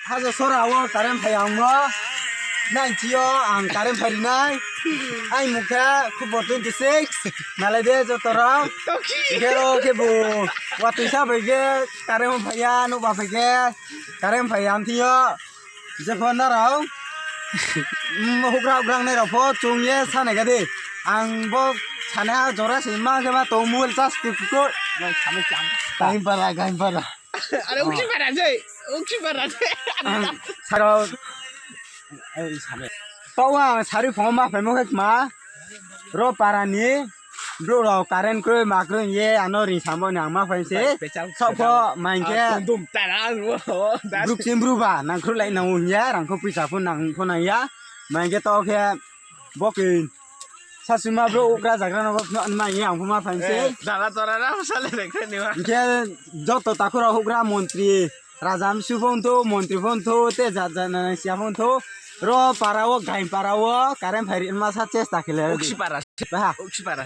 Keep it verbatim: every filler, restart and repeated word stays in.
Haja sora o current phai ang mo. Nai chio ang current phai rinai. Ai mukha khubor twenty six. Nalai de joto rok. Kero ke bu. Watui sa bai ke current phai ya, no ba phai ke. Current phai ang thio. Jephon na rao. Hukra hukra nai rao pho chung ye sa nai ga de. Ang bo sana jora se ma ke ma to mul chas tu tu. Gain para, gain para. Are ukhi para je, ukhi para je. Ang saro. Ai sabe. Pau ang sari phone ma phai mo ke ma. Ro para ni. Bro rao current kroi ma kroi ye ano ring samo ni ang ma phai se. Sok pho main ke. Dum tara wo. Bruk sim bru ba nang kroi lai nang ya rang kho pisa pho nang pho nang ya. Main ke to ke. Bokin. Sasima bro ukra jagra no bok no anma ye ang phuma phain se. Jala tora na sale rekhe ni wa. Ke joto takura hukra montri. Raja amsu phone tho, montri phone tho, te jat jat na siya phone tho. Ro para o, gain para o, current phai ri ma sa chesta khele. Ukshi para. Baha. Ukshi para.